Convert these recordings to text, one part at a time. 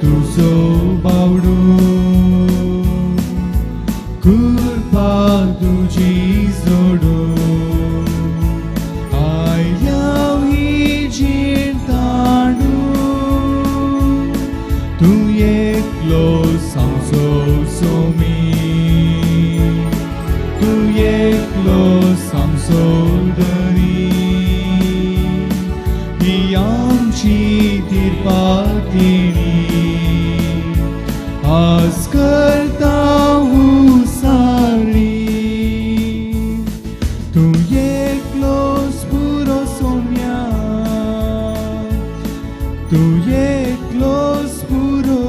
तुजो बावडो कृपा तुजी जोडो आयल्या ही जीण ताणू तूं एकलो सामचो सोमी तूं एकलो सामचो धनी ही आमची तिरपातिणी आज करता सारी तूं एकलोच पुरो सोम्या तूं एकलोच पुरो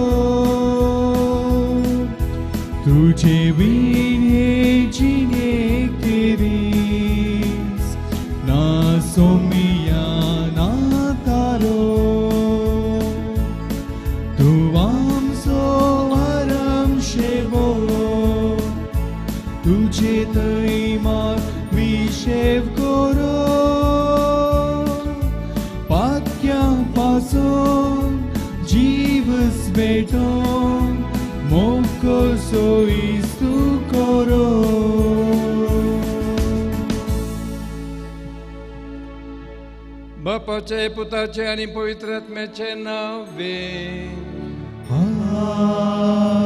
तुझे वीण हे जिणे केरीस ना सोमिया ना तारो तूं आमचो आराम शेवो तुझे थंय मात विशेव करो पाक्या पासून जीवस भेटोन मोको सोयीस तूं करो. बापाचे पुताचे आनी पवित्र आत्म्याचे नावे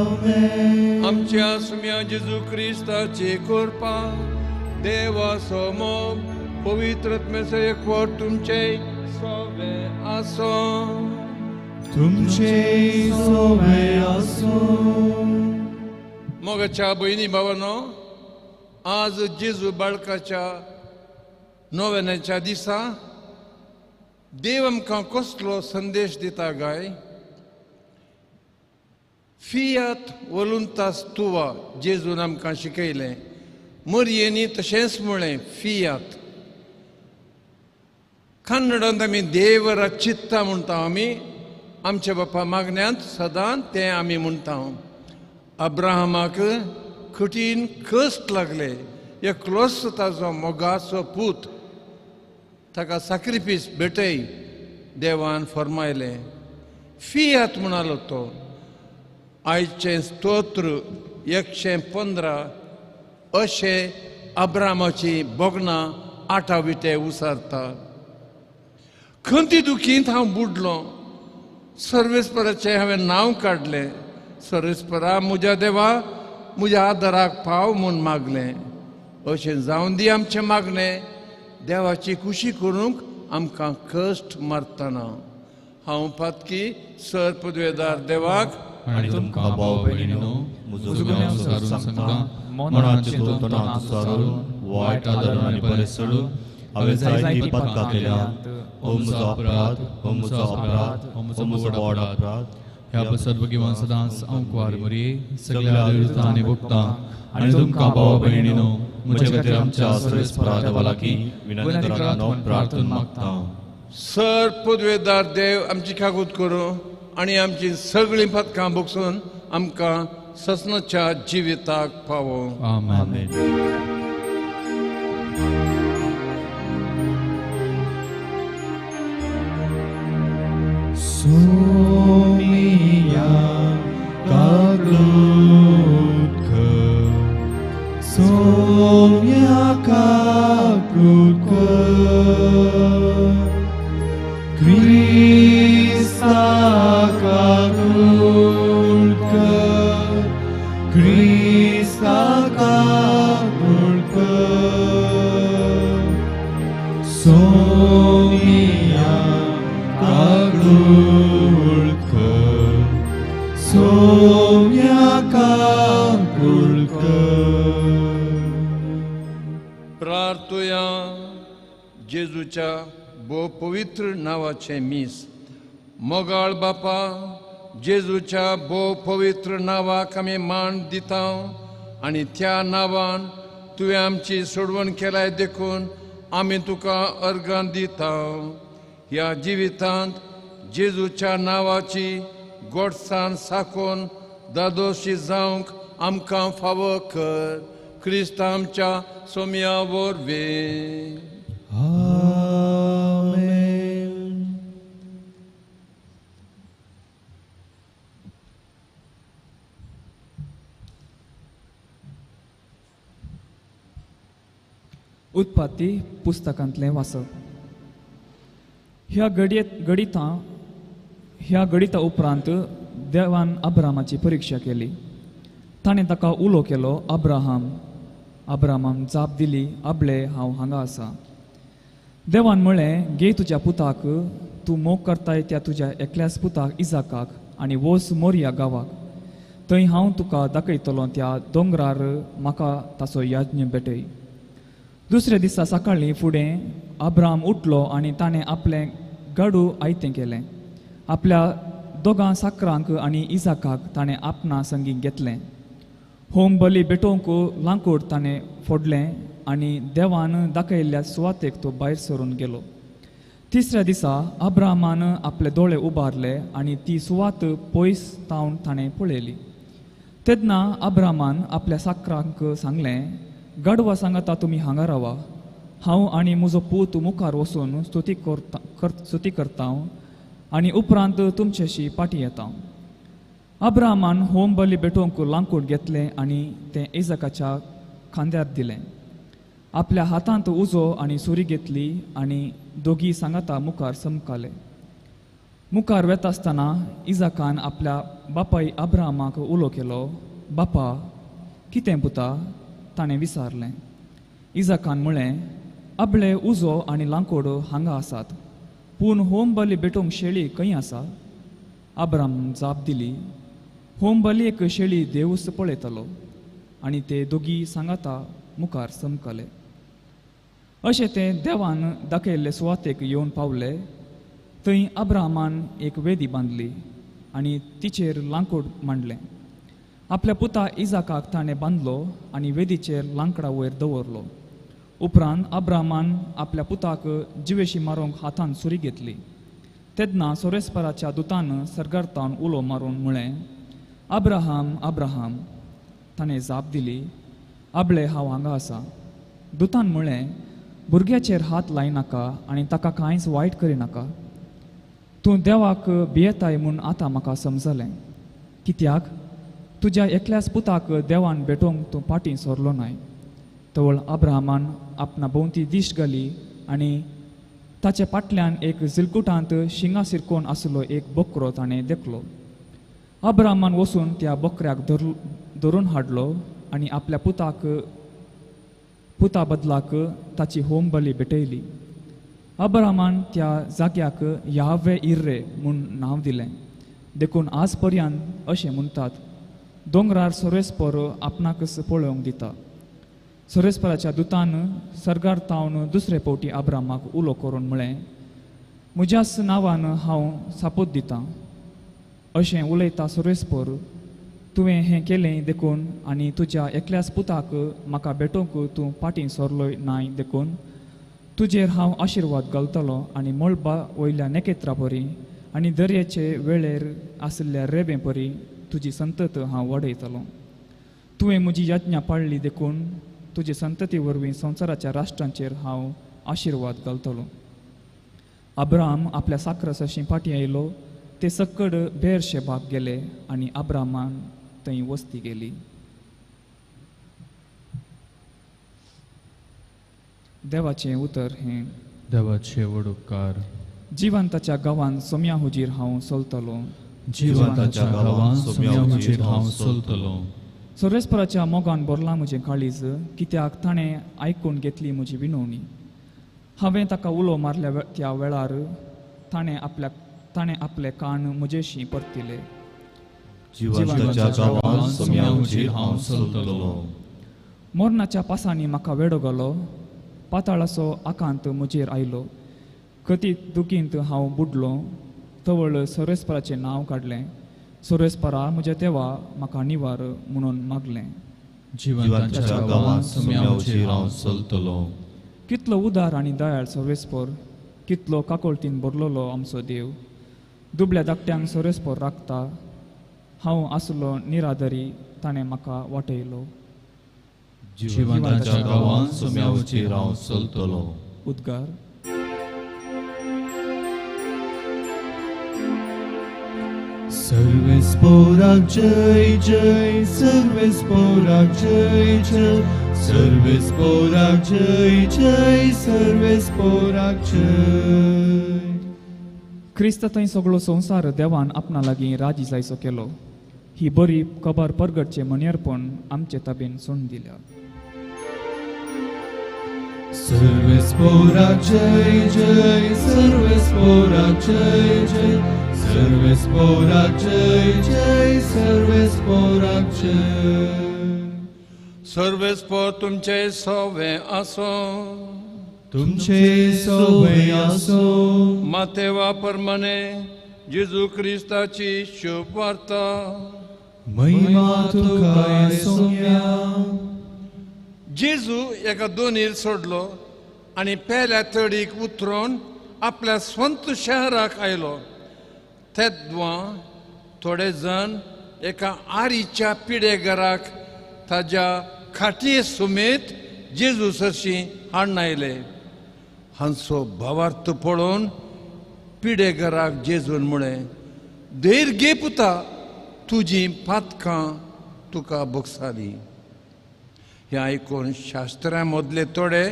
आमेन. आमच्या सुम्या जेजू क्रिस्ताची कृपा देवाचो मोग पवित्र आत्म्याचो एकवट तुमचे सोवे आसो. तुमचे सोवे आसूं. मोगाच्या भयणी भावानो, आज जेजू बाळकाच्या नोवेनाच्या दिसा देव आमकां कसलो संदेश दिता गाय? फियात वलुंतास तुवा जेजून आमकां शिकयलें. मरयेनी तशेंच म्हळें फियात. कन्नडांत आमी देवरा चित्ता म्हणटा. आमी आमच्या बापा मागण्यांत सदां तें आमी म्हणटा. अब्राहमाक कठीण कश्ट लागले, एकलोच ताजो मोगाचो पूत ताका साक्रिफीस भेटय देवान फर्मायलें. फियात म्हणालो तो. आयचें स्तोत्र 115 अशें अब्रामाची भोगणां आठाविटे उसारता. खंती दुखींत हांव बुडलो, सर्वेस्पराचें हांवें नांव काडलें. सर्वेस्परा म्हज्या देवा म्हज्या आदाराक पाव म्हूण मागलें. अशें जावन दी आमचें मागणें देवाची खुशी करूंक आमकां कश्ट मारतना. हांव पातकी सर पदवेदार देवाक आनी तुमकां भाव भयणीनो म्हजो गुन्यांव सारून सांगता, मनांत चिंतून तोंडांत सारून वायट आदरून आनी बरें सोडून हांवें जायतीं पातकां केल्यांत. हो म्हजो अपराध, हो म्हजो अपराध, हो म्हजो व्हड अपराध. ह्या पासत भगिवान सदांच हांव कुवार मरये सगळ्या विरुद्ध आनी भोगतां आनी तुमकां भाव भयणीनो म्हजे खातीर आमच्या सर्वेस्परा देवा लागीं विनंती करात म्हूण प्रार्थना मागता. सर पदवेदार देव आमची कागूत करूं आनी आमची सगळीं पातकां भोगसून आमकां ससनाच्या जिविताक पावो. आमेन. सोमिया काकूत कर, सोम्या काकूत कर, क्रिस्ता काकूत कर, क्रिस्ता काकूत कर, सोमिया काकूत कर, सोम्या काकूत कर. प्रार्थुया जेजूच्या भोव पवित्र नांवाचें मीस. मोगाळ बापा, जेजूच्या भोव पवित्र नांवाक आमी मान दिता आनी त्या नांवान तुवें आमची सोडवण केलाय देखून आमी तुका अर्गां दिता. ह्या जिवितांत जेजूच्या नांवाची गोडसाण साकोवन दादोशी जावंक आमकां फावो कर. क्रिस्त आमच्या सोम्या वरवीं. आमेन. उत्पत्ती पुस्तकांतलें वाचप. ह्या गडिता उपरांत देवान अब्रामाची परिक्षा केली. ताणें ताका उलो केलो, अब्राहम. अब्राहमान जाप दिली, आबले हांव हांगा आसा. देवान म्हळें, घे तुज्या पुताक, तूं मोग करताय त्या तुज्या एकल्याच पुताक इजाकाक, आनी वच मोरया गांवाक. थंय हांव तुका दाखयतलो त्या दोंगरार म्हाका ताचो यज्ञ भेटय. दुसऱ्या दिसा सकाळीं फुडें अब्राहम उठलो आनी ताणें आपलें गाडू आयतें केलें. आपल्या दोगां साकरांक आनी इजाकाक ताणें आपणा संगीं घेतलें. होम बली भेटोवंक लांकूड ताणें फोडलें आनी देवान दाखयल्ल्या सुवातेक तो भायर सरून गेलो. तिसऱ्या दिसा अब्राहमान आपले दोळे उबारले आनी ती सुवात पयस तावन ताणें पळयली. तेन्ना अब्राहमान आपल्या साकरांक सांगलें, गाडवा सांगता तुमी हांगा रावा, हांव आनी म्हजो पूत मुखार वचून स्तुती करता आनी उपरांत तुमच्याशी फाटीं येता. अब्राहमान होम बली भेटोवंक लांकूड घेतलें आनी तें इजाकाच्या खांद्यार दिलें. आपल्या हातांत उजो आनी सुरी घेतली आनी दोगी सांगाता मुखार समकाले. मुखार वेता आसतना इजाकान आपल्या बापाय अब्राहमाक उलो केलो, बापा, कितें पुता? ताणें विचारलें. इजाकान म्हळें, आपले उजो आनी लांकूड हांगा आसात, पूण होम बली भेटोवंक शेळी खंय आसा? अब्राहम जाप दिली, होम बली एक शेळी देवूच पळयतलो. आनी ते दोगी सांगाता मुखार समकले. अशें ते देवान दाखयल्ले सुवातेक येवन पावले. थंय अब्राहमान एक वेदी बांदली आनी तिचेर लांकूड मांडलें. आपल्या पुता इजाकाक ताणें बांदलो आनी वेदीचेर लांकडा वयर दवरलो. उपरांत अब्राहमान आपल्या पुताक जिवेशी मारूंक हातान सुरी घेतली. तेन्ना सोरेस्पराच्या दुतान सर्गार उलो मारून म्हळें, अब्राहम, अब्राहम. ताणें जाप दिली, आबले हांव हांगा आसा. दुतान म्हळें, भुरग्याचेर हात लायनाका आनी ताका कांयच वायट करिनाका. तूं देवाक भियेताय म्हूण आतां म्हाका समजलें, कित्याक तुज्या एकल्याच पुताक देवान भेटोवंक तूं फाटीं सरलो नाय. तवळ अब्राहमान आपणा भोंवती दिश्ट घाली आनी ताचे फाटल्यान एक झिलकुटांत शिंगा सिरकोन आसलो एक बकरो ताणें देखलो. अब्राहमान वचून त्या बकऱ्याक धरून हाडलो आनी आपल्या पुता बदलाक ताची होम बली भेटयली. अब्राहमान त्या जाग्याक याहवे इर्रे म्हूण नांव दिलें. देखून आज पर्यंत अशें म्हणटात, दोंगरार सोरेस्पर आपणाकच पळोवंक दिता. सोरेस्पराच्या दुतान सर्गार तावन दुसरे फावटी अब्राहमाक उलो करून म्हळें, म्हज्याच नांवान हांव सापोत दितां. अशें उलयता सोरेस्पर, तुवें हें केलें देखून आनी तुज्या एकल्याच पुताक म्हाका भेटोवंक तूं फाटीं सरलोय नाय देखून तुजेर हांव आशिर्वाद घालतलो आनी मळबा वयल्या नखेत्रां परी आनी दर्याचे वेळेर आशिल्ल्या रेबे परी तुजी संतत हांव वाडयतलो. तुवें म्हजी यज्ञा पाळ्ळी देखून तुजे संतती वरवीं संवसाराच्या राष्ट्रांचेर हांव आशिर्वाद घालतलो. अब्राहम आपल्या साकरसाशी फाटीं आयलो. ते सक्कड बेरशेबाक गेले आनी अब्राहमान थंय वस्ती गेली. देवाचें उतर हें. देवाचे व्हड उपकार. जिवंताच्या गांवांत सोम्या हुजीर हांव चलतलो. जिवंताच्या गांवांत सोम्या हुजीर हांव चलतलो. सोरेस्पराच्या मोगान भरलां म्हजें काळीज, कित्याक ताणें आयकून घेतली म्हजी विनवणी. हांवें ताका उलो मारल्या त्या वेळार ताणें आपले कान म्हजेशी परतिले. जिवंताच्या गांवांत सोम्या हुजीर हांव चलतलो. मरणाच्या पासांनी म्हाका वेडो घालो, पाताळाचो आकांत म्हजेर आयलो. कथीत दुखींत हांव बुडलो. तवळ सोरेस्पराचें नांव काडलें. सोरेस्परा म्हज्या देवा म्हाका निवार म्हणून मागलें. जिवंताच्या गांवांत सोम्या हुजीर हांव चलतलो. कितलो उदार आनी दयाळ सोरेस्पर, कितलो काकोळतीन भरलेलो आमचो देव. दुबल्या धाकट्यांक सोरेस्पर राखता. हांव आसलो निरादरी, ताणें म्हाका वाटयलो. जिवंताच्या गांवांत सोम्या हुजीर हांव चलतलो. उद्गार. सर्वेस पोराक जय जय, सर्वेस पोराक जय जय, सर्वेस पोराक जय जय, सर्वेस पोराक जय. क्रिस्त थंय सगळो संवसार देवान आपणा लागीं राजी जायचो केलो. ही बरी खबर परगटचें मनेरपण आमचे ताबेन सोडून दिल्या. सर्वेस पोराक जय जय, सर्वेस पोराक जय जय, सर्वेस पोराक जय जय, सर्वेस पोराक जय. सर्वेस पोर तुमचे सोवे आसो, तुमचे सोवे आसो. मातेवा परमाने जेजू क्रिस्ताची शुभ वार्ता. महिमा तुका सोम्या. जेजू एका दोनीर सोडलो आनी पेल्या तडीक उतरून आपल्या स्वंत शहराक आयलो. तेद्वां थोडे जाण एका आरीच्या पिडेगराक ताज्या खाटये सुमेत जेजू सरशी हाडून आयले. हांचो भावार्थ पळोवन पिडेगराक जेजून म्हळें, धैर घे पुता, तुजी पातकां तुका भोगसाली. हें आयकून शास्त्रा मदले थोडे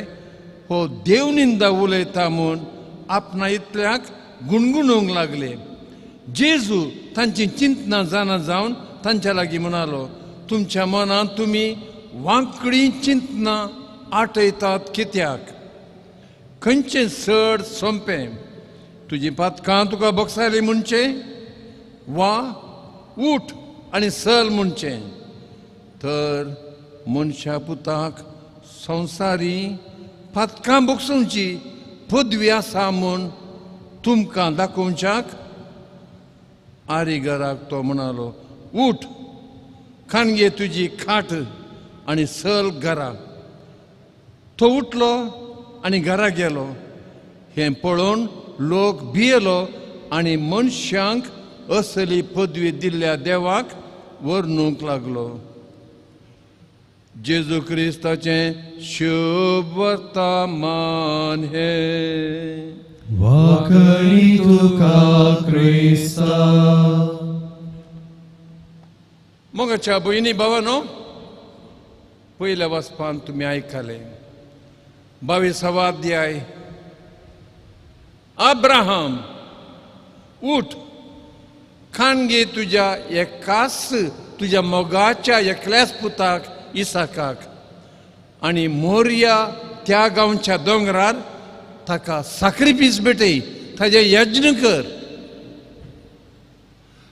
हो देवनिंदा उलयता म्हूण आपणा इतल्याक गुणगुणूंक लागले. जेजू तांची चिंतना जाणा जावन तांच्या लागीं म्हणालो, तुमच्या मनांत तुमी वांकडी चिंतना आटयतात कित्याक? खंयचें चड सोंपें, तुजी पातकां तुका भोगसाली म्हणचें वा उठ आनी सल म्हणचें? तर मनशा पुताक संवसारी पातकां भोगसुची पदवी आसा म्हूण तुमकां दाखोवच्याक आरीगराक तो म्हणालो, उठ, खाणगे तुजी खाट आनी सल घरा. तो उठलो आनी घरा गेलो. हें पळोवन लोक भियेलो आनी मनशांक असली पदवी दिल्ल्या देवाक वर्णूंक लागलो. जेजू क्रिस्ताचें शुभ वर्तमान हें. वाकणी तुका क्रिस्ता. मोगाच्या भयणी भावानो, पयल्या वाचपान तुमी आयकले 22 अध्याय. अब्राहम उठ, खाणगे तुज्या एकाच तुज्या मोगाच्या एकल्याच पुताक इसाकाक आनी मोरया त्या गांवच्या दोंगरार ताका साक्रिफीस भेटय, ताजें यज्ञ कर.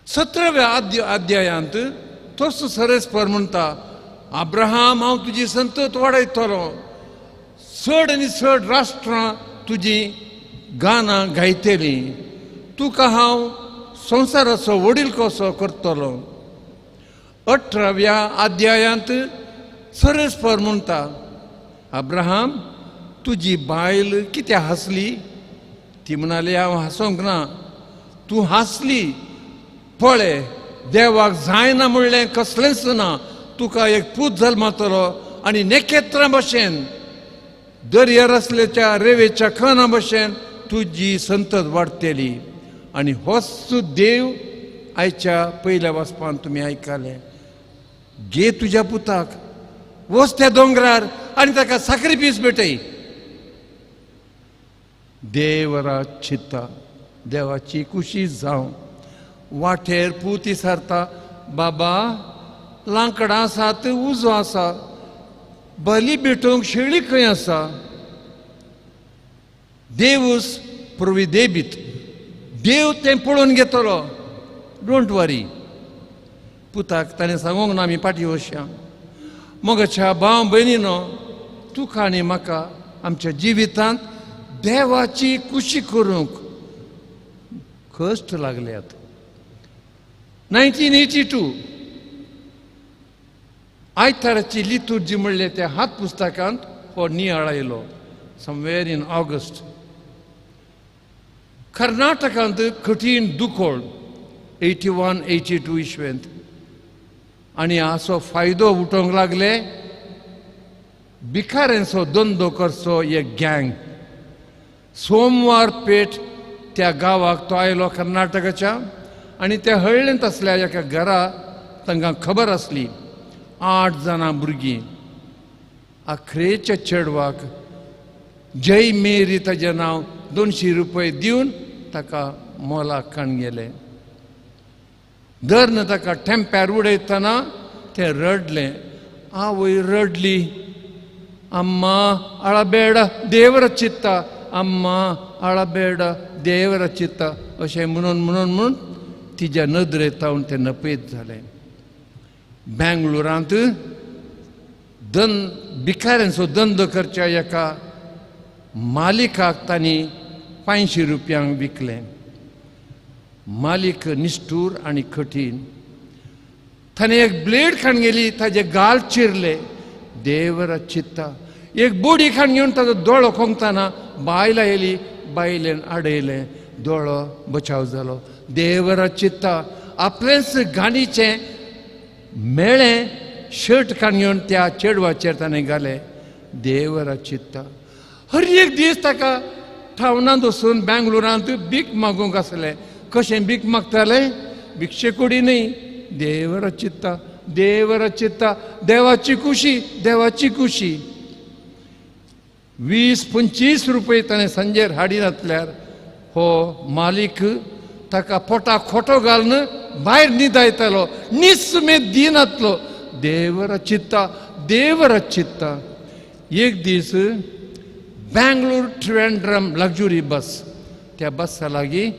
17व्या अध्यायांत तोच सरेस्पर म्हणटा, अब्राहम हांव तुजी संतत वाडयतलो, चड आनी चड राष्ट्रां तुजी गानां गायतलीं, तुका हांव संवसाराचो वडील कसो करतलो. 18व्या अध्यायांत सरेस्पर म्हणटा, अब्राहम तुजी बायल कित्याक हांसली? ती म्हणाली, हांव हांसोंक ना, तूं हांसली. पळय, देवाक जायना म्हणलें कसलेंच ना, तुका एक पूत जल्मतलो आनी नखेत्रां भशेन, दर्यार आसल्याच्या रेवेच्या खणा भशेन तुजी संतत वाडटली. आनी होच देव आयच्या पयल्या वाचपान तुमी आयकले, घे तुज्या पुताक, वच त्या दोंगरार आनी ताका साक्रिफीस भेटय. देवरा चित्ता, देवाची कुशी जावं. वाटेर पूत विचारता, बाबा लांकडां आसात, उजो आसा, बली भेटोवंक शेळी खंय आसा? देवूस प्रोविदेबीत, देव तें पळोवन घेतलो, don't वरी. पुताक ताणें सांगूंक ना आमी फाटीं वचया. मोगाच्या भाव भयणीनो, तुका आनी म्हाका आमच्या जिवितांत देवाची कुशी करूंक कश्ट लागल्यात. 1982 आयताराची लितुर्जी म्हणले त्या हात पुस्तकांत हो नियाळ आयलो, समवेर इन ऑगस्ट. कर्नाटकांत कठीण दुकोळ 81 82 इस्वेंत, आनी हाचो फायदो उठोवंक लागले भिकाऱ्यांचो धंदो करचो एक गँग. सोमवार पेठ त्या गांवाक तो आयलो कर्नाटकाच्या, आनी त्या हळ्ळेंत आसल्या एका घरा तांकां खबर आसली 8 जाणां भुरगीं. आखरेच्या चेडवाक जय मेरी ताजें नांव 200 रुपये दिवन ताका मोलाक काण गेले. दर्न ताका टेंप्यार उडयतना तें रडलें. आवय रडली, अम्मा अळबेड देवर चित्ता, अम्मा अळबेड देवर चित्ता अशें म्हणून म्हणून म्हणून तिज्या नदरेंत तावन तें नपयत जालें. बेंगलोरांत भिकाऱ्यांचो धंदो करच्या एका मालिकाक तांणी 500 रुपयांक विकलें. मालिक निश्ठूर आनी कठीण. ताणें एक ब्लेड खाण गेली, ताजे गाल चिरले. देवरा चित्ता. एक बोडी खाण घेवन ताजो दोळो खोंकतना बायल आयली, बायलेन आडयलें, दोळो बचाव जालो. देवरा चित्ता. आपलेंच गाणीचें मेळें शर्ट काण घेवन त्या चेडवाचेर ताणें घालें. देवरा चित्ता. हर एक दीस ताका टावनांत वचून बेंगलोरांत भीक मागूंक आसलें. कशें भीक मागतालें? भिक्षे कुडी न्हय, देवरा चित्ता, देवरा चित्ता, देवाची खुशी, देवाची खुशी. 20-25 रुपये ताणें सांजेर हाडिनातल्यार हो मालीक ताका पोटाक खोटो घालून भायर न्हिदायतालो, नीस सुमेद दिनातलो. देवरा चित्ता, देवरा चित्ता. एक दीस बेंगलोर ट्रिवेंड्रम लग्जुरी बस, त्या बसा लागीं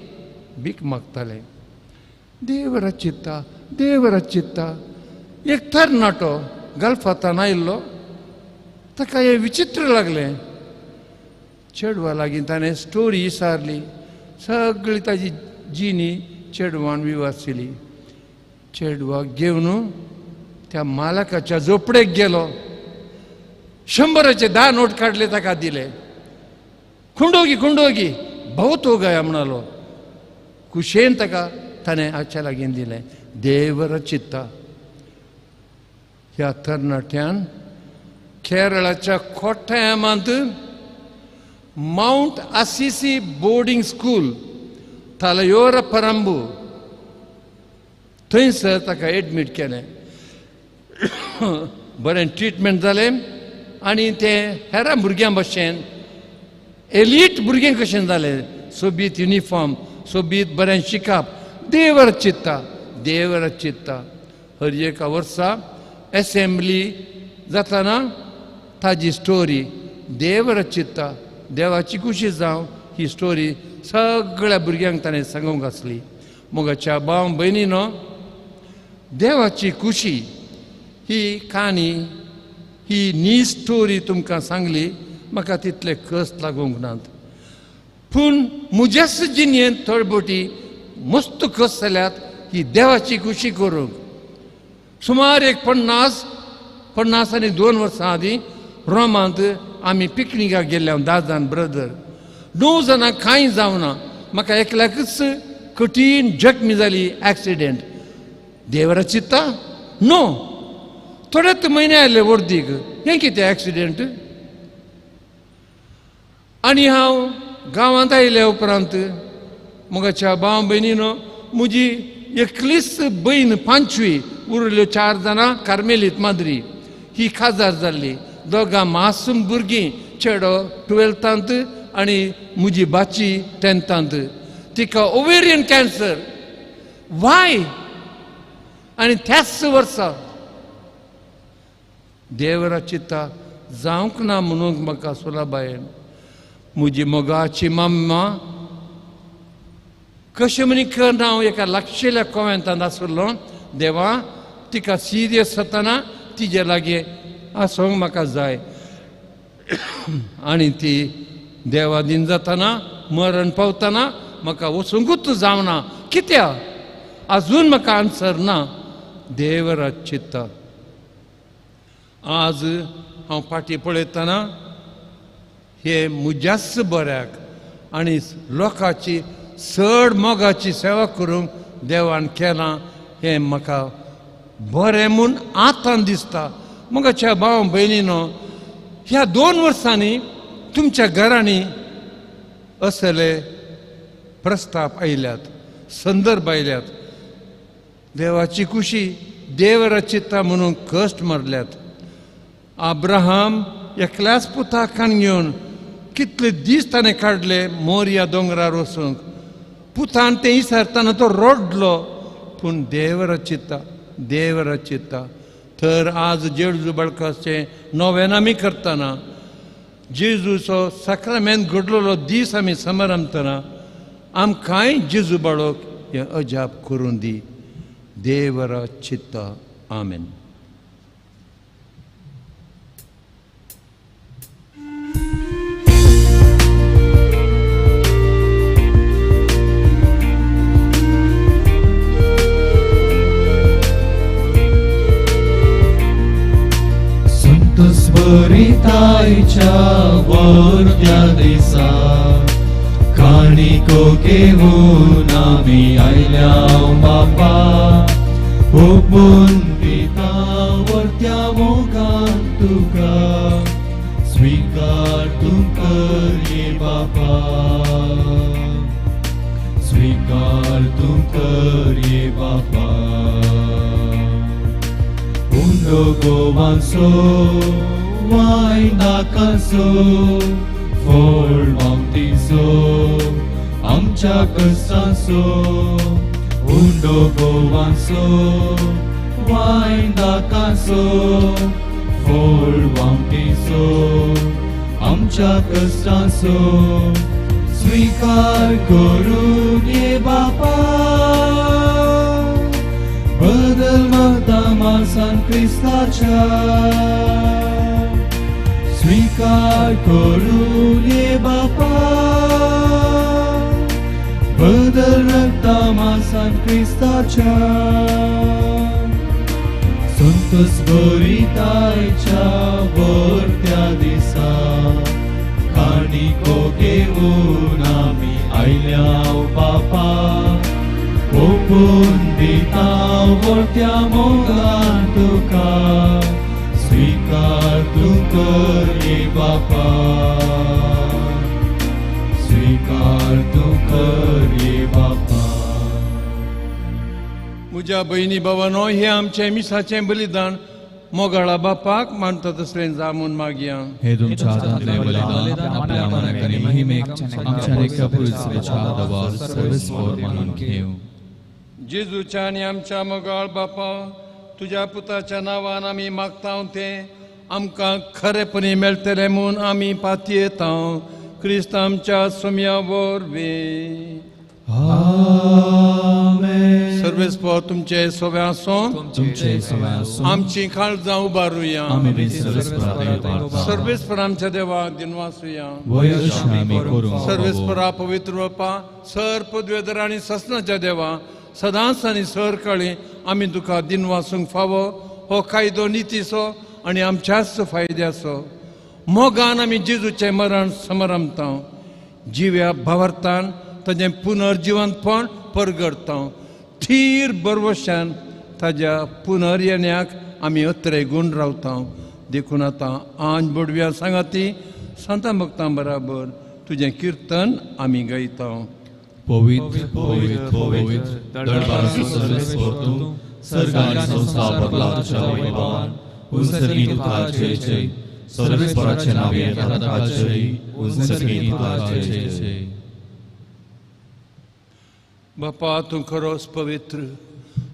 भीक मागताले. देवरा चित्ता, देवरा चित्ता. एक तरणाटो गल्फांतान आयिल्लो, ताका हें विचित्र लागलें. चेडवा लागीं ताणें स्टोरी विचारली, सगळी ताजी जिणी चेडवान विवासिली. चेडवाक घेवन त्या मालकाच्या झोपडेक गेलो. 100चे 10 नोट काडले, ताका दिले. खुंडोगी खुंडोगी बहुत हो गया म्हणालो. खुशेन ताका ताणें हाच्या लागीं दिलें. देवर चित्ता. ह्या तरणाट्यान केरळाच्या कोट्टयमांत Mount Assisi boarding school Thalayolaparambu थंयसर ताका एडमीट केलें. बरें ट्रिटमेंट जालें आनी तें हेरां भुरग्यां भशेन एलीट भुरगें कशें जालें. सोबीत युनिफॉर्म, सोबीत बरें शिकप. देवर चित्ता, देवर चित्ता. हर एका वर्सा एसेंब्ली जाताना ताजी स्टोरी देवर चित्ता, देवाची खुशी जावं ही स्टोरी सगळ्या भुरग्यांक ताणें सांगूंक आसली. मोगाच्या भाव भयणीनो, देवाची खुशी ही काणी, ही नी स्टोरी तुमकां सांगली, म्हाका तितले कश्ट लागूंक नात. पूण म्हज्याच जिणेंत थोडे बोटी मस्त कश्ट जाल्यात ही देवाची खुशी करूंक. सुमार एक 50 आनी 2 वर्सां आदीं रोमांत आमी पिकनिकाक गेल्ले, हांव 10 जाण ब्रदर. 9 जाणां कांय जावना, म्हाका एकल्याकच कठीण जखमी जाली, एक्सिडेंट. देवरा चित्ता नो. थोडेच म्हयने आयले वर्दीक, हें कितें एक्सिडेंट. आनी हांव गांवांत आयल्या उपरांत म्हज्या भाव भयणीनो, म्हजी एकलीच भयण 5वी, उरल्यो 4 जाणां कार्मेलीत माद्री, ही काजार जाल्ली. दोगां मासूम भुरगीं, चेडो 12थांत आनी म्हजी भाची 10थांत. तिका ओवेरियन कॅन्सर. वाय? आनी त्याच वर्सा देवरा चित्ता जावंक ना म्हणूंक म्हाका सुलभायेन. म्हजी मोगाची मम्मा कशें म्हणी कर, हांव एका लागशिल्ल्या कोवेंतांत आसलो. देवा तिका सिरियस जातना तिजे लागीं आसूंक म्हाका जाय. आनी ती देवा दिन जातना मरण पावतना म्हाका वचूंकूच जावना. कित्याक? आजून म्हाका आन्सर ना. देवरा चित्ता. आज हांव फाटीं पळयतना हे म्हज्याच बऱ्याक आनी लोकांची चड मोगाची सेवा करूंक देवान केलां हें म्हाका बरें म्हूण आतां दिसता. मोगाच्या भाव भयणीनो, ह्या 2 वर्सांनी तुमच्या घरांनी असले प्रस्ताव आयल्यात, संदर्भ आयल्यात. देवाची कुशी देव रचिता म्हणून कश्ट मारल्यात. अब्राहम एकल्याच पुताक कान घेवन कितले दीस ताणें काडले मोरया दोंगरार वचूंक. पुतान तें विसरतना तो रडलो, पूण देव रचिता, देव रचिता. तर आज जेजू बाळकाचें नोवेन आमी करतना, जेजूचो साक्रामेंत घडलेलो दीस आमी समारंभतना आमकांय जेजू बाळक हें अजाप करून दी. देव रचिता. आमेन. संतस्मरितायच्या वर्त्या दिसा काणिको घेवन आमी आयल्या बापा, ओपून दिता वर्त्या मोगान तुका स्वीकार तूं कर ये बापा, स्वीकार तूं कर ये बापा. उंडो गोवांचो वायन दाकांचो फळ मावतीचो आमच्या कश्टांचो, उंडो गोवांचो वायन दाकांचो फळ मावतीचो आमच्या कश्टांचो स्वीकार करून ये बापा, बदल मागता मासान क्रिस्ताच्या, स्वीकार करून ये बापा, बदल रक्ता मासान क्रिस्ताच्या. संतस्मरितायच्या वर्त्या दिसा काणिको घेवन आमी आयल्या बापा, ओपून दिता वर्त्या मोगान तुका स्वीकार तूं कर ये बापा, स्वीकार तूं कर ये बापा. म्हज्या भयणी भावानो, हें आमचें मिसाचें बलिदान मोगाळा बापाक मानता तसलें जामून मागया. हे तुमच्या हातांतलें बलिदान आपल्या मनाक आनी महिमेक आमच्या एका पुरुषाच्या दवा सर्वेस्पर मानून घेवं. जेजूच्या आनी आमच्या मोगाळ बापा, तुज्या पुताच्या नांवान आमी मागता तें आमकां खरेपणी मेळटलें म्हूण आमी पातयेता. क्रिस्त आमच्या सोम्या वरवीं. आमेन. सर्वेस्पर तुमचे सोवे आसूं, तुमचे सोवे आसूं. आमची काळजां उबारुया. आमी सर्वेस्परा सर्वेस्पर आमच्या देवाक दिनवासुया. वय अशें आमी करूंक. सर्वेस्परा पवित्र बापा, सर पदवेधर आनी ससनाच्या देवा, सदांच आनी सर काळी आमी तुका दिनवासूंक फावो हो कायदो नितीचो आनी आमच्याच फायद्याचो. मोगान आमी जेजूचें मरण समारंभता, जिव्या भावार्थान ताजें पुनर्जिवंतपण परगडता, थीर बरवशान ताज्या पुनर्येण्याक आमी अत्रे गूण रावता. देखून आतां आंज बोडव्या सांगाती सांता भक्तां बराबर तुजें किर्तन आमी गायता. पवित्र पवित्र पवित्र दळबाचो सर्वेस्पर तूं, सर्ग आनी संवसार भरला तुज्या वैभवान. उंचगी तुका जय जय, सर्वेस्पराचे नांव येता ताका जय, उंचगी तुका जय जय. बापा, तूं खरोच पवित्र,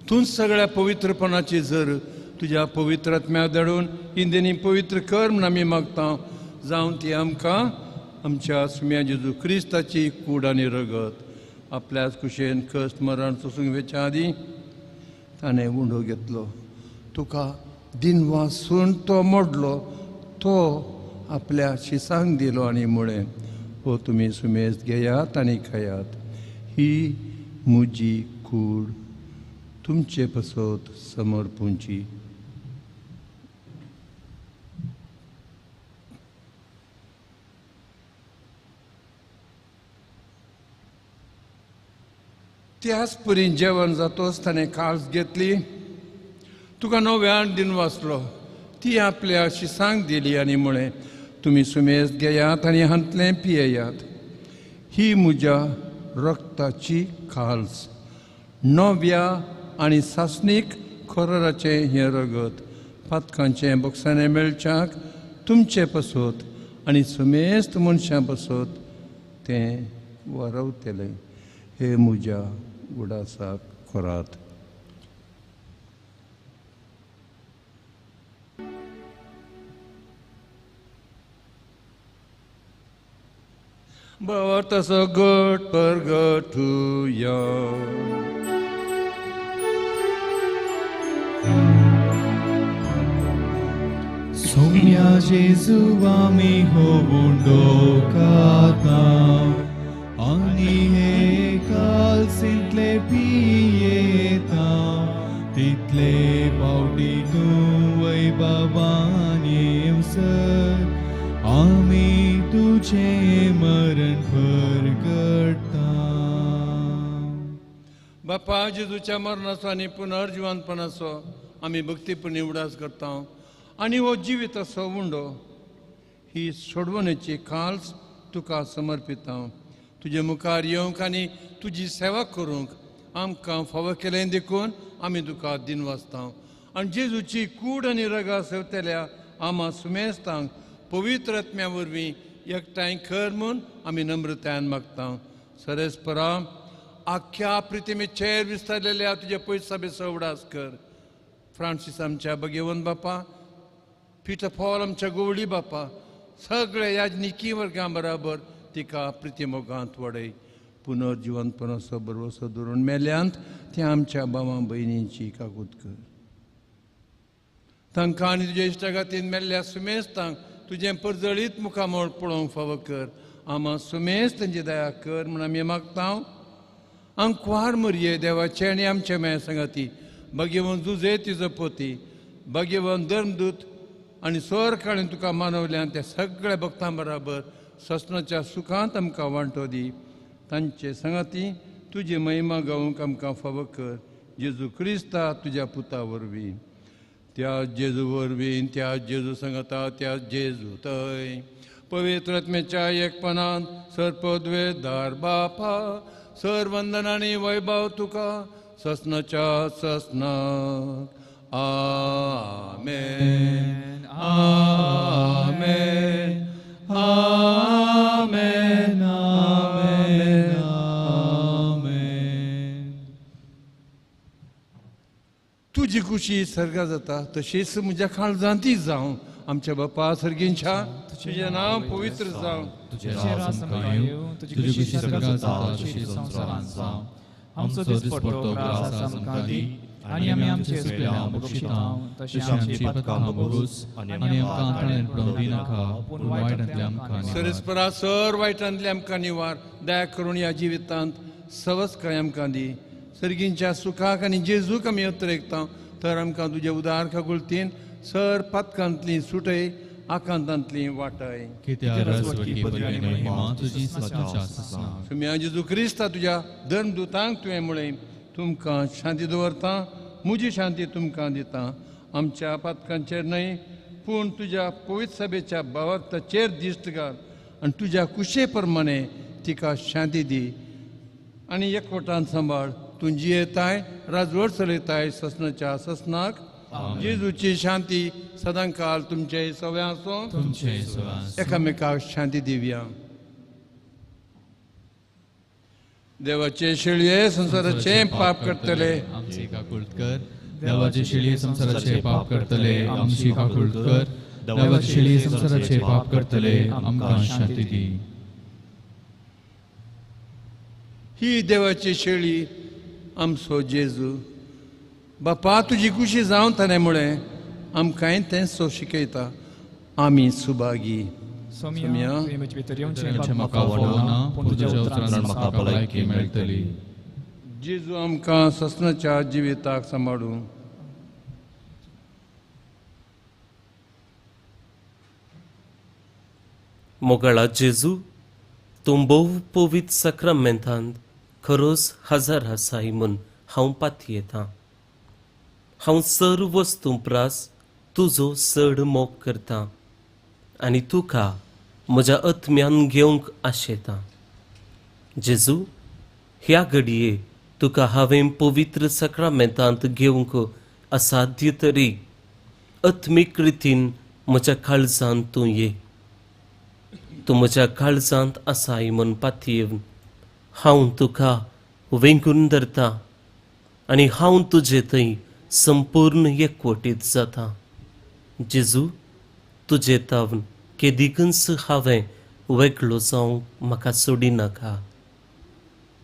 तूं सगळ्या पवित्रपणाची जर तुज्या पवित्र आत्म्या धाडून इंदिनी पवित्र कर म्हूण आमी मागता. जावन ती आमकां आमच्या सुम्या जेजू क्रिस्ताची कूड आनी रगत आपल्याच कुशेन कश्ट मरण सोसूंक वेच्या आदीं ताणें उंडो घेतलो, तुका दिनवासून तो मोडलो, तो आपल्या शिसांक दिलो आनी म्हळें, हो तुमी सुमेज घेयात आनी खायात, ही म्हजी कूड तुमचे पसत समर्पूंची. त्याच परी जेवण जातोच ताणें काळज घेतली, तुका नव्यान दिन वाचलो, ती आपल्या शिसांक दिली आनी म्हळें, तुमी सुमेज घेयात आनी हांतलें पियेयात, ही म्हज्या रक्ताची काल्स नव्या आनी सासणीक खोराराचें हें रगत पातकांचें बोगसाणें मेळच्याक तुमचे पसत आनी सुमेस्त मनशां पसत तें वरवतलें. हे म्हज्या उडासाक करात. भावार्थाचो गट परगटुया. सोम्या जेजू आमी होवून डोकाता आनी हे कालसींतले पियेता तितले पावटी तूं वैभवान येवसर आमी तुजें मरण परगटा. बापा जेजूच्या मरणाचो आनी पुनर्जिवनपणाचो आमी भक्तीपणी उडास करता आनी हो जिविताचो उंडो ही सोडवणेची काल्स तुका समर्पिता. तुजे मुखार येवंक आनी तुजी सेवा करूंक आमकां फावो केलें देखून आमी तुका दिनवासता. आनी जेजूची कूड आनी रगा सेवतल्या आमा सुमेस्तांक पवित्र आत्म्या वरवीं एकठांय कर म्हूण आमी नम्रतायेन मागता. सरेस्परा आख्ख्या प्रितिमेचेर विस्तारलेल्या तुज्या पयसाबेचो उडास कर. फ्रांसीस आमच्या भगेवन बापा, पिटर पॉल आमच्या गोवळी बापा, सगळ्या याजनिकी वर्गां बराबर तिका प्रितिमोगांत वडय. पुनर्जिवनपणाचो भरवसो धरून मेल्यांत त्या आमच्या भावां भयणींची काकूत कर. तांकां आनी तुज्या इश्टागातीन मेल्ल्या सुमेस्तांक तुजें परजळीत मुखामळ पळोवंक फावो कर. आमा सुमेस्त तांची दया कर म्हूण आमी मागता. आंकवार मरये देवाचे आनी आमच्या मेळ सांगाती भगेवन जुजे तिजो पोती भगेवन धर्मदूत आनी सोर काळीन तुका मानवल्यान त्या सगळ्या भक्तां बराबर ससनाच्या सुखांत आमकां वांटो दी. तांचे सांगाती तुजी महिमा गावंक आमकां फावो कर. जेजू क्रिस्ता तुज्या पुता वरवीं. त्या जेजू वरवीं, त्या जेजू सांगता, त्या जेजू थंय पवित्र आत्म्याच्या एकपणान सर्पद्वेदार बापा सर वंदन आनी वैभव तुका ससनाच्या ससनाक. आमेन आमेन आमेन आमेन आमेन. तुजी खुशी सर्गा जाता तशीच म्हज्या काळजांतय जावं. आमच्या बापा सर्गींच्या तुजें नांव पवित्र जावं, तुजें राज आमकां येवं, तुजी खुशी सर्गांत जाता तशी संवसारांत जावं. आमचो दिसपट्टो ग्रास आमकां दी आनी आमी आमचे सुकल्या बक्षिता तशें आमची पथकां बगूस आनी आमकां ताणें पडोवंक दिनाका, पूण वायटांतले आमकां निवार. सरेस्परा सर वायटांतले आमकां निवार. दया करून ह्या जिवितांत सवस्काय आमकां दी. सर्गींच्या सुखाक आनी जेजूक आमी अत्रेकता तर आमकां तुजे उदार काकुळतीन सर पातकांतली सुटय, आकांतांतली वाटय. सुम्या जेजू क्रिस्ता तुज्या धर्मदूतांक तुवें म्हळें तुमकां शांती दवरता, म्हजी शांती तुमकां दिता. आमच्या पातकांचेर न्हय पूण तुज्या पवित्र सभेच्या भावार्थाचेर दिश्ट घाल आनी तुज्या कुशे प्रमाणे तिका शांती दी आनी एकवटान सांबाळ. तूं जियेताय, राजवट चलयताय ससनाच्या ससनाक. जेजूची शांती सदांकाल तुमचे सव्या आसूं. एकामेकाक शांती दिवया. देवाचे शेळये संवसाराचे पाप करतले आमची काकूळत कर. देवाचे शेळये संवसाराचे पाप करतले आमची काकूळत कर. देवाचे शेळये संवसाराचे पाप करतले आमकां शांती दी. ही देवाची शेळी आमचो जेजू. बापा तुजी खुशी जावन ताणें म्हळें आमकांय तेंच सो शिकयता. आमी सुभागी. जेजू आमकां ससनाच्या जिविताक सांबाळूं. मोगाळा जेजू, तूं भोव पवित्र साक्रामेंतांत खरोच हजार आसाय म्हूण हांव पातयेतां. हांव सर वस्तूं प्रास तुजो चड मोग करतां आनी तुका म्हज्या आत्म्यान घेवंक आशेतां. जेजू, ह्या घडये तुका हांवें पवित्र साक्रामेंतांत घेवंक असाध्य तरी आत्मीक रितीन म्हज्या काळजांत तूं ये. तूं म्हज्या काळजांत आसाय म्हूण पातयेवन हांव तुका वेंगून धरता आनी हांव तुजे थंय संपूर्ण एकवटीत जाता. जेजू, तुजे तावन केदिकूच हांवें वेगळो जावंक म्हाका सोडिनाका.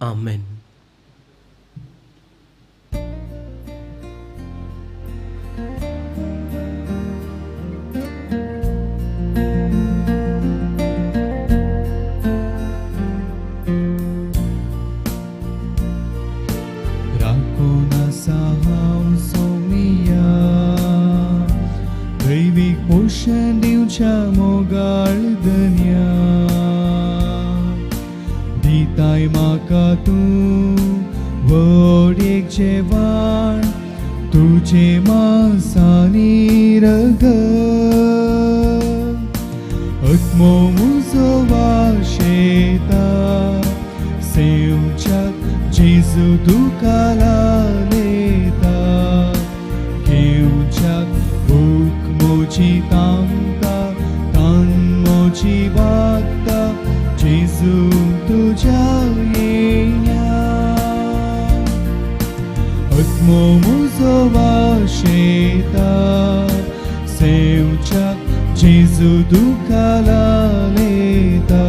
आमेन. पोशण दिवच्या मोगाळ धन्या दिताय म्हाका तूं व्हड एक जेवण तुजें मांस आनी रगत आत्मो म्हजो वाशेता सेवच्याक जेजू तुका लायता घेवच्याक भूक मोजी तांता तान मोजी वागता जेजू तुज्या येण्या आत्मो म्हजो वाशेता सेवच्याक जेजू तुका लायता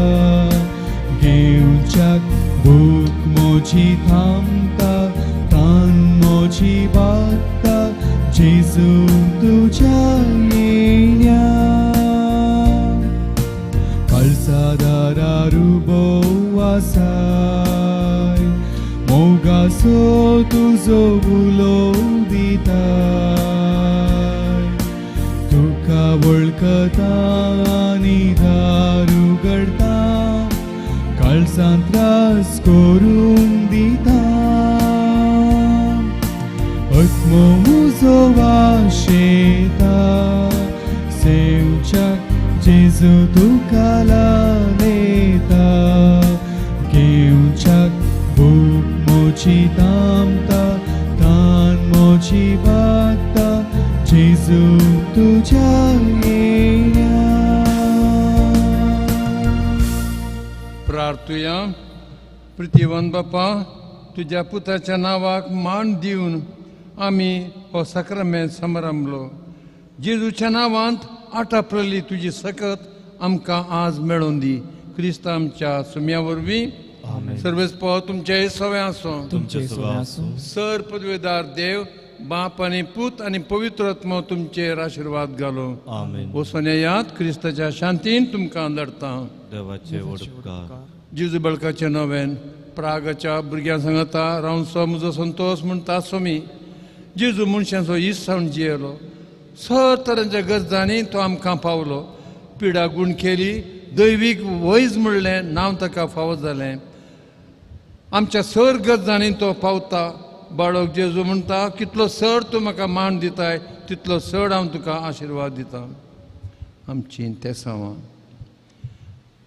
घेवच्याक भूक मोजी थांबता तान मोजी वागता जेजू तुज्या येण्या काळजा दारार उबो आसाय मोगाचो तुजो उलो दिताय तुका वळखता आनी दार उगडता काळजांत त्रास करून दिता आत्मो म्हजो वाशेता सेवच्याक जेजू तुका लायता घेवच्याक भूक मोजी तांबता तान मोजी वागता जेजू तुज्या येण्या. प्रार्थुया. प्रितीवन बापा, तुज्या पुताच्या नांवाक मान दिवन आमी हो साक्रामेंत समारंभलो. जेजूच्या नांवांत आटाप्रली तुजी सकत आमकां आज मेळोवन दी. क्रिस्त आमच्या सुम्या वरवीं. सर्वेस्पो तुमचे सवे आसूं. सर पदवेदार देव बाप आनी पूत आनी पवित्र आत्मो तुमचेर आशिर्वाद घालो. वचून येयात क्रिस्ताच्या शांतीन तुमकां धाडटा. जेजू बळकाचे नवेन प्रागाच्या भुरग्यां सांगता रावंचो म्हजो संतोश म्हणटा स्वामी. जेजू मनशांचो इस जावन जियेलो. सर तरांच्या गरजांनी तो आमकां पावलो. पिडा गूण केली दैवीक वैज म्हणलें नांव ताका फावो जालें. आमच्या सर गरजांनी तो पावता. बाळक जेजू म्हणटा कितलो सर तूं म्हाका मान दिताय तितलो चड हांव तुका आशिर्वाद दिता. आमची तेसांवां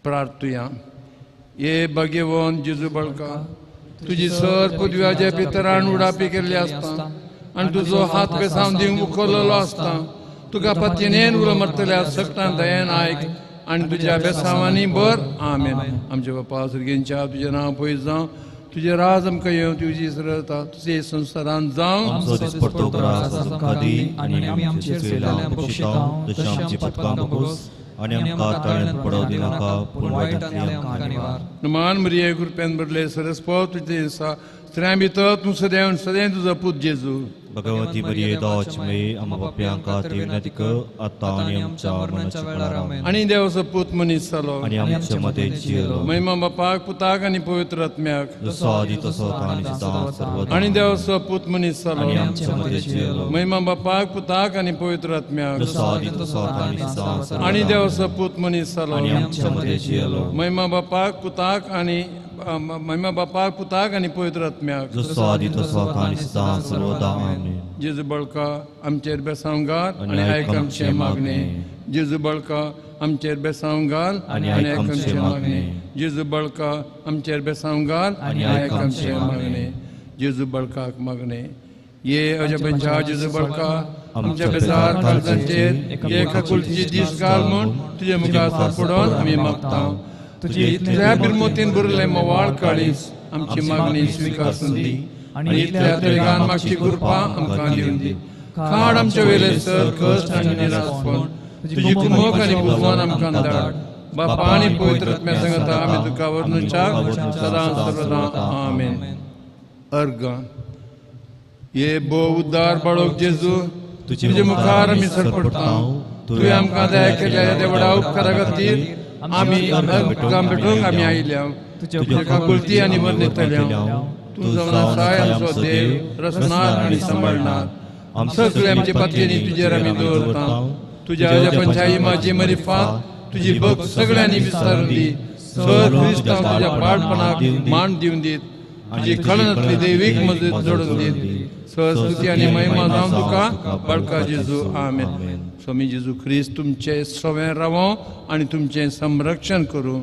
प्रार्थुया. हे भाग्यवन जेजू बळका, तुजी सर पदव्याच्या पितरान उडापी केल्ली आसता आनी तुजो हात बेसांव दिवंक उखल्लो आसता. तुका पत्नीन उलो मारतल्या सगटान दयेन आयक आनी तुज्या बेसांवांनी बर. आमेन. आमच्या बापा सुर्गेंच्या तुजें नांव पयस जावं, तुजें राज आमकां येवं, तुजी सरता तुजे संवसारांत जावं. मान मरिये कृपेन भरले सरस्पत तुजें आसा, स्त्रियां भितर तूं सदैव सदैव तुजो पूत जेजू. भगवती मरिये दाचमयी आमा पापयांक खातीर विनंती कर आतां आनी आमच्या मरणाच्या वेळार. आमेन. आनी देवाचो पूत मनीस जालो आनी आमच्या मदें जियेलो. महिमा बापाक पुताक आनी पवित्र आत्म्याक जसो आदी तसो आतां आनी सदां सर्वदा. आनी देवाचो पूत मनीस जालो आनी आमच्या मदें जियेलो. महिमा बापाक पुताक आनी पवित्र आत्म्याक जसो आदी तसो आतां आनी सदां सर्वदा. आनी देवाचो पूत मनीस जालो आनी आमच्या मदें जियेलो. महिमा बापाक पुताक आनी महिमा बापाक पुताक आनी पवित्र आत्म्याक जसो आदी तसो आतां आनी सदां सर्वदा. आमेन. जेजू बळका आमचेर बेसांव घाल आनी आयक आमचें मागणें. जेजू बळका आमचेर बेसांव घाल आनी आयक आमचें मागणें. जेजू बळका आमचेर बेसांव घाल आनी आयक आमचें मागणें. जेजू बळकाक मागणें. ये अजबंच्या जेजू बळका आमच्या बेजार काळजांचेर एका कुलची दीस घाल म्हूण तुजे मुखार सरपडोन आमी मागता. तुजे इतल्या बिरमोतीन भरलें मोवाळ काळीज आमची मागणी स्विकारून दी आनी इतल्या तरेगान मागची कृपा आमकां दिवन दी. काड आमच्या वेले सर कश्ट आनी निराशपण, तुजी कुमक आनी बुजवान आमकां धाड. बापा आनी पवित्र आत्म्या सांगता आमी तुका वर्णुच्याक सदां सर्वदां. आमेन. अर्घ. ये भोव उद्दार बाळोक जेजू, तुजे मुखार आमी सरपडटा. तुवें आमकां दया केल्या ह्या व्हडा उपकारा खातीर आमी अर्घां भेटोवंक आमी आयल्या. तुज्या काकुळती आनी वर्णितल्या तूं जावन आसाय आमचो देव, रचणार आनी सांबाळणार. सगळे आमचे पातयेनी तुजेर आमी दवरता. तुज्या अजपंचाई माझी मरिफात तुजी भक्त सगळ्यांनी विस्तारून दी. सर क्रिस्तांव तुज्या बाळपणाक मान दिवन दीत. तुजी खळनातली दैवीक मजत जोडून दीत. सरस्वती आनी महिमा जावं तुका बाळका जेजू. आमेन. स्वामी जेजू ख्रिस्त तुमचे सवें रावो आनी तुमचें संरक्षण करूं.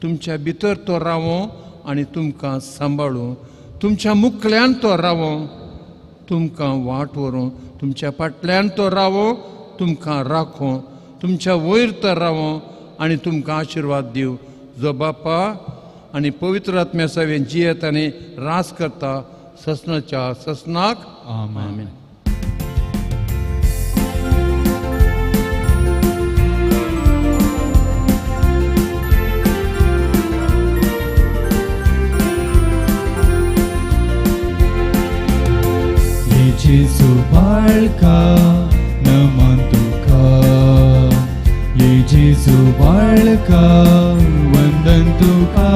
तुमच्या भितर तो रावो आनी तुमकां सांबाळूं. तुमच्या मुखल्यान तो रावो, तुमकां वाट व्हरूं. तुमच्या फाटल्यान तो रावो, तुमकां राखो. तुमच्या वयर तो रावो आनी तुमकां आशिर्वाद दिवं. जो बापा आनी पवित्र आत्म्या सवें जियेत आनी रास करता ससनाच्या ससनाक. आमेन. जेजू बाळका नमन तुका, ये जेजू बाळका वंदन तुका.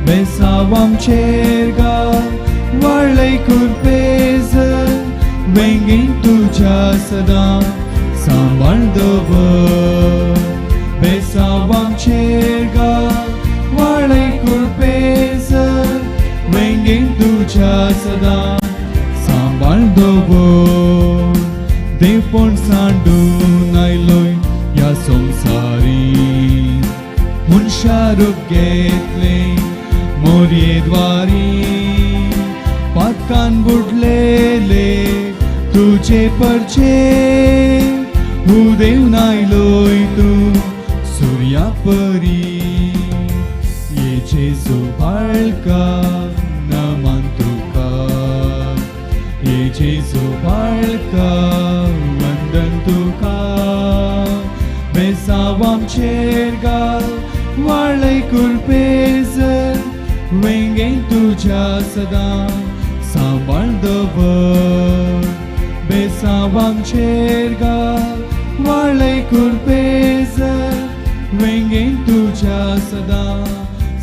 बेसावामचेर घाल वाळय कुरपेज, वेंगेन तुज्या सदां सांबाळ दवर. बेसावामचेर घाल वाळय कुरपेज, वेंगेन तुज्या सदां सांबाळ दवर. देवपण सांडून आयलोय ह्या संवसारी, मनशा रूप घेतलें मोरये द्वारी. पातकान बुडलेले तुजे परचे, उदेवन आयलोय तूं सुर्या परी. ये जेजू बाळका नमन तुका, ये जेजू बाळका वंदन तुका. बेसावामचेर घाल वाळय कुरपेज, वेंगेन तुज्या सदां सांबाळ दवर. बेसावामचेर घाल वाळय कुरपेज, वेंगेन तुज्या सदां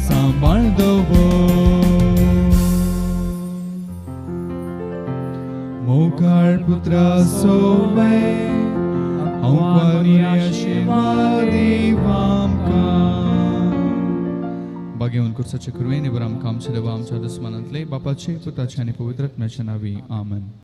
सांबाळ दवर. मोगाळ पुत्रा सोवे हांव आशिर्वाद आमकां. भाग्यवंत कुर्साचे कृपेन बरं आमकां आमच्या देवा आमच्या दुस्मानांतले बापाचे पुताचे आनी पवित्र आत्म्याच्या नांवी. आमेन.